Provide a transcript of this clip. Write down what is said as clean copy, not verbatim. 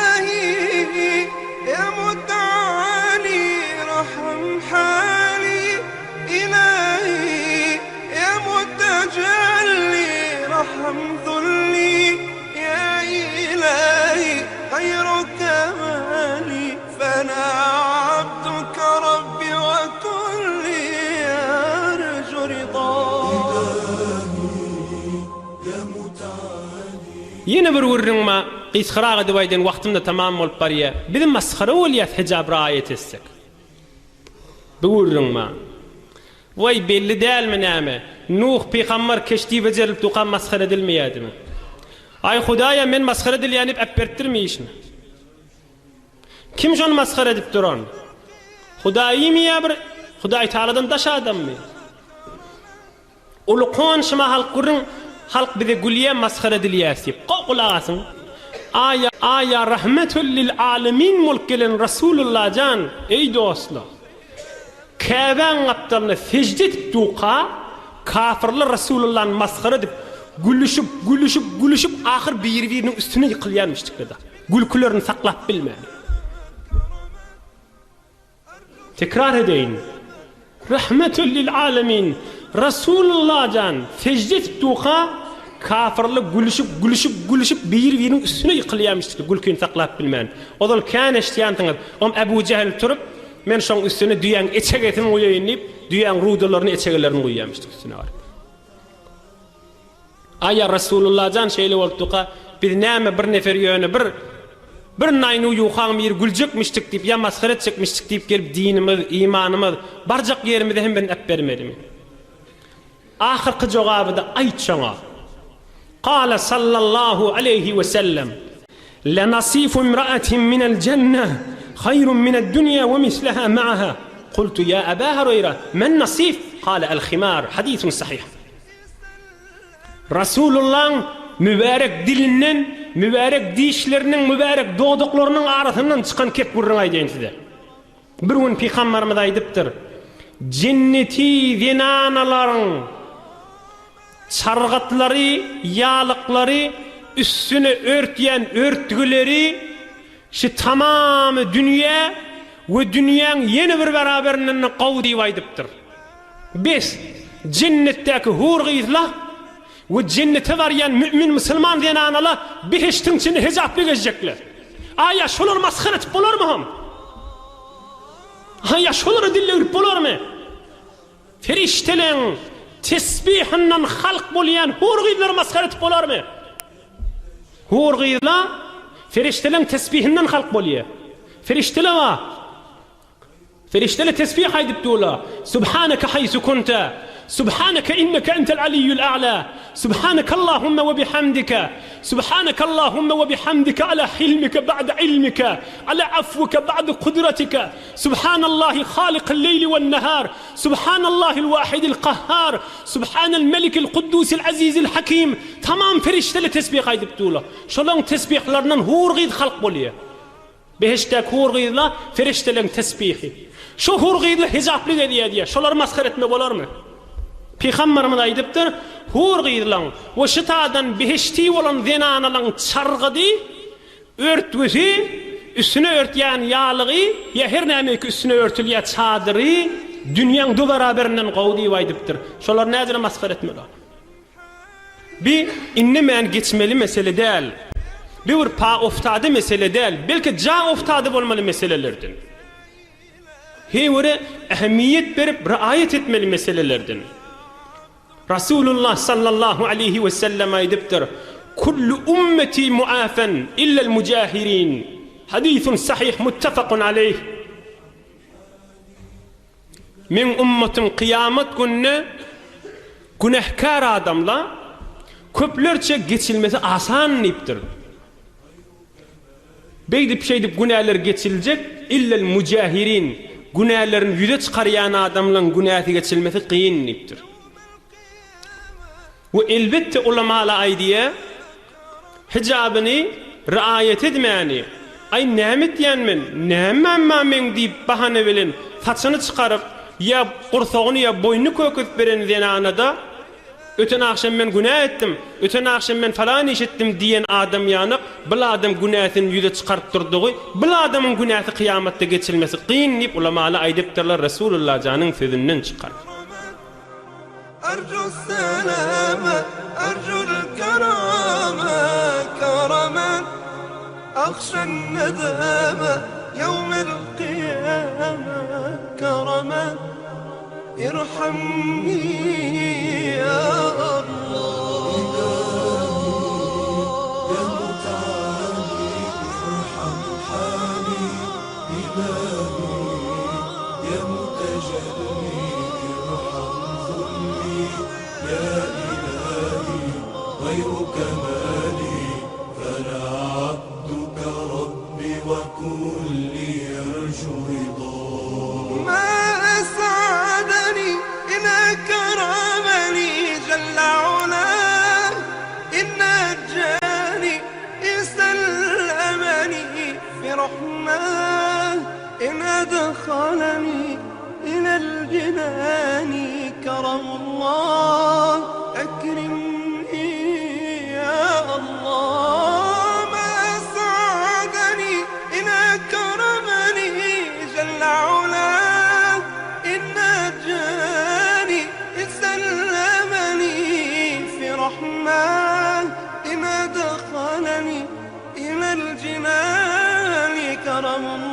Ilahi ya mutali rahim hali Ilahi ya mutajalli rahim zulli Ya ilahi hayru kamali Fena abduka rabbi ve kulli Erju ridak Ýene bir gürrüň ma, gysgarak edip aýdaýyn, wagtym-da tamam bolup barýa. Biz masgara bolýas hijap raýat etsek. Bu gürrüň ma. Waý, belli dälmi näme? Nuh pygambar keşdi bejerilip duka masgara edilmeýädimi? Aý, Hudaýa, men masgara edilýän diýip äpberipdirmi işini? Kim şony masgara edip duran? Hudaýymy ýa bir Hudaýtagaladan daş adammy? Uly şyma halk gürrüň halk bize gülýä masgara edilýäs diýip gowy gulak asyň Aýa aýa rahmetül lil alemin bolup gelen Rasulullah jan eý dostlar Käbäň gapdalynda sejde edip duka kafyrlar Rasulullany masgara edip gülüşip gülüşip gülüşip ahyr biri biriniň üstüne ýykylýanmyşdykda gülkülerini saklap bilmän. Tekrar edeýin. Rahmetül lil alemin Rasulullah jan sejde edip duka kafyrlar gülüşip gülüşip gülüşip biri biriniň üstüne ýykylýamyşdyk gülkini saklap bilmän. Ozal kän eşitýänsiňiz. Om Ebu Jehil turup men şoň üstüne düýäň eçegesini guýaýyn diýip düýäň rudalaryny eçegelerini guýýamyşdyk üstüne baryp. Aý ýa Resulullajan şeýle bolupdyka, biz näme bir nefer ýöne bir bir naýnu ýuhaň biri güljekmişdik diýip ýa masgara etjekmişdik diýip gelip dinimiz, imanymyz, barjak ýerimize hem birini äpbermelimi? Ahyrky jogabyda aýt şoňa. Kale sallallahu aleýhi we sellem, Lenasifu imra'atin minel jenneh haýrun mined dunýa we misleha ma'aha. Kultu ýa Aba Hureýra, men nasif? Kale el himar, hadisun sahih. Rasulullaň mübärek dilinden, mübärek dişleriniň, mübärek dodaklarynyň arasyndan çykan kep gürrüň aýdaýyn size. Bir gün Pygambarymyz aýdypdyr, Jenneti zenanalaryň çargatlary, ýalyklary, üstüne örtýän örtgüleri şi tamamy dünýä we dünýäň ýene bir beraberindende gowy diýip aýdypdyr. Bes, jennetdäki hur gyzla we jennete barýan mümin musulman zenanala behiştiň içinde hijaply gezjekler. Aýa şolary masgara etip bolarmy hom? Aýa şolara dil degirip bolarmy? Perişdeleň tesbihyndan halk bolýan hur gyzlary masgara etip bolarmy? Hur gyzla perişdeleň tesbihyndan halk bolýar. Perişdele bar. Perişdeler tesbih aýdyp durlar, Subhaneke haýsu kunte, Subhaneke inneke entel aliyyul a'la, Subhanekallahumma we bihamdike, Subhanekallahumma we bihamdike ala hilmike ba'de ilmike, ala afwike ba'de kudretike, Subhanallahi halikil leýli wen nahar, Subhanallahil wahidil kahhar, Subhanel melikil kuddusil azizil hakim, Tamam perişdeler tesbih aýdyp durlar. Şolaň tesbihlaryndan hur gyz halk bolýar. Behiştdäki hur gyzla perişdeleň tesbihi. Şo hur gyzla hijaply gezýär diýýär. Şolary masgara etme bolarmy? Pygamberimiz aýdypdyr, Hur gyzlaň we şytadan behişti bolan zenanalaň çargydy, örtgüsi, üstüne örtýän ýalygy ýa her nämeki üstüne örtülýär çadyry dünýäň dubaraberinden gowy diýip aýdypdyr. Şolary nädire masgara etmeli? Bi innemän geçmeli mesele däl. Bi bir pa oftady mesele däl, belki ja oftady bolmaly meselelerden. Heýwere ähmiýet berip riaýat etmeli meselelerden. Rasulullah sallallahu aleýhi we sellem aýdypdyr, Kullu ummeti muafen illel mujahirin. Hadisun sahih muttafakun aleýh. Meň ummatym kyýamat gününe günähkär adamla köplerçe geçilmesi asan diýipdir. Beýdip şeýdip günäler geçiljek illel mujahirin günälerini ýüze çykarýan adamlaň günäsi geçilmesi kyn diýipdir. We elbetde ulamala aýdýa hijabyny riaýat edmäni. Aý näme etýän men, nämäm bar meň diýip bahana bilen saçyny çykaryp, ýa gursagyny ýa boýnuny kökezip beren zenana-da, Öten agşam men günä etdim, öten agşam men falan iş etdim diýen adam ýanak, bil adam günäsini ýüze çykaryp durdugy, bil adamyň günäsi kyýamatda geçilmesi kyn diýip ulamaly aýdypdyrlar Resulullah janyň sözünden çykaryp. Arju selame, arjul kerame, keremen, ahşen nedame, ýewmel kyýame, keremen. Irhamni ýa Allah. Ilahi ýa Muta'ali irham hali Ilahi ýa Mutejelli irham zulli Ýa Ilahi gaýruke mali Fena abduke Rabbi we kulli ýerju ridak. Ma es'adeni in ekrameni jelle ulah in nejjani in sellemeni fi rahmah in edhaleni ilel jinani keramullah ekrimni ya Allah ma es'adeni in ekrameni jelle ulah in nejjani in sellemeni fi rahmah in edhaleni ilel jinani keramullah.